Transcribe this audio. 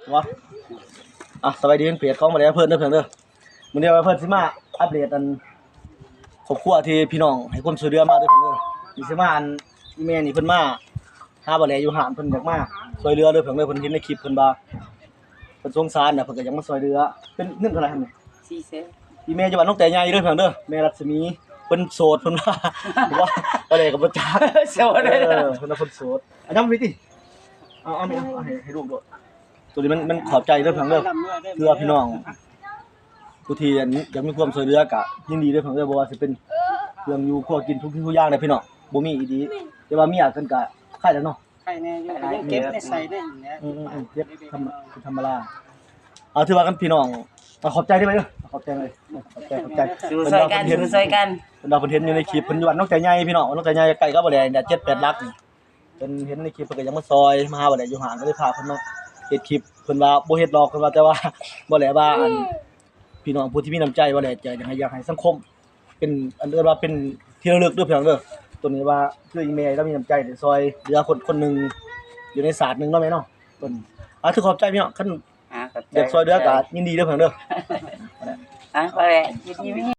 ບໍ່ ອ່ະ ສະບາຍດີເປັນເພຈຂອງບໍ່ແຫຼເພິ່ນເດີເພິ່ນເດີ. ມື້ນີ້ວ່າເພິ່ນຊິມາອັບເດດອັນຄອບຄົວທີ່ພີ່ນ້ອງໃຫ້ຄວາມຊ່ວຍເຫຼືອມາເດີເພິ່ນເດີ. ນີ້ຊິມາອັນອີ່ແມ່ນີ້ເພິ່ນມາຫາບໍ່ແຫຼຢູ່ຮ້ານ ເພິ່ນຢາກມາຊ່ວຍເຫຼືອເດີເພິ່ນເດີ. ເພິ່ນເຫັນໃນຄລິບເພິ່ນວ່າເພິ່ນສົງສານນະ ເພິ່ນກໍຢາກມາຊ່ວຍເຫຼືອ. ເປັນເງິນເທົ່າໃດຫັ້ນນີ້? ສີ່ແສນ. ອີ່ແມ່ຢູ່ບ້ານໜອງແຕໃຫຍ່ເດີເພິ່ນເດີ ແມ່ລັດສະໝີ. ເພິ່ນໂສດເພິ່ນວ່າ ວ່າບໍ່ໄດ້ກໍບໍ່ຈັກ ໂສດເດີ. ເອີ ເພິ່ນວ່າເພິ່ນໂສດ. ອັນນັ້ນໄປຕິ ເອົາ ເອົາແມ່ ເອົາໃຫ້ ໃຫ້ລູກໂລດ. ໂຕນີ້ມັນ ມັນຂອບໃຈເດີເພິ່ນເດີ. ເພື່ອພີ່ນ້ອງຜູ້ທີ່ອັນຢາກມີຄວາມຊ່ວຍເຫຼືອກະຍິນດີເດີເພິ່ນເດີ. ບໍ່ວ່າຊິເປັນເຄື່ອງຢູ່ຄົວກິນທຸກສິ່ງທຸກຢ່າງເດີພີ່ນ້ອງ ບໍ່ມີອີ່ດີ ແຕ່ວ່າເມຍເພິ່ນກະໄຄແລ້ວເນາະ. ໄຄແດ່ຢູ່ ກໍຍັງເກັບໃນໃສ່ໄດ້ຢູ່ແຫຼະ. ອືມໆໆ ເກັບທຳ ທຳມະດາ. ເອົາ ຖືວ່າກັນພີ່ນ້ອງ ເອົາ ຂອບໃຈເດີ ຂອບໃຈເລີຍ ຂອບໃຈ ຂອບໃຈ. ສູ້ຊ່ອຍກັນ ເພິ່ນວ່າເພິ່ນເຫັນ ສູ້ຊ່ອຍກັນ. ເພິ່ນວ່າເພິ່ນເຮັດຢູ່ໃນຄລິບ ເພິ່ນຢູ່ບ້ານໜອງແຕໃຫຍ່ພີ່ນ້ອງ ໜອງແຕໃຫຍ່ໃກ້ກັບບໍ່ແຫຼນີ້ແຫຼະ ເຈັດແປດຫຼັກນີ້. ເພິ່ນເພິ່ນເຫັນໃນຄລິບ ເພິ່ນກໍຢາກມາຊ່ອຍ ມາຫາບໍ່ແຫຼຢູ່ຮ້ານ ກໍເລີຍພາເພິ່ນມາເຮັດຄລິບ. ເພິ່ນວ່າບໍ່ເຮັດດອກ ເພິ່ນວ່າ ແຕ່ວ່າບໍ່ແຫຼວ່າ ອັນ ພີ່ນ້ອງຜູ້ທີ່ມີນ້ຳໃຈ ບໍ່ແຫຼຈະຢາກໃຫ້ ຢາກໃຫ້ສັງຄົມ ເປັນ ອັນ ເອີ້ນວ່າເປັນທີ່ລະລຶກເດີພີ່ນ້ອງເດີ. ໂຕນີ້ວ່າຄືອີ່ແມ່ລາວມີນ້ຳໃຈໄດ້ຊ່ອຍເຫຼືອຄົນ ຄົນໜຶ່ງຢູ່ໃນຊາດໜຶ່ງເນາະແມ່ເນາະ. ເພິ່ນ ອ່າ ຖືຂອບໃຈພີ່ນ້ອງ ຄັນ ອ່າ ຂອບໃຈ ຢາກຊ່ວຍເຫຼືອກໍຍິນດີເດີພີ່ນ້ອງເດີ. ອ່າ ພໍແລ້ວ ຍິນດີມີ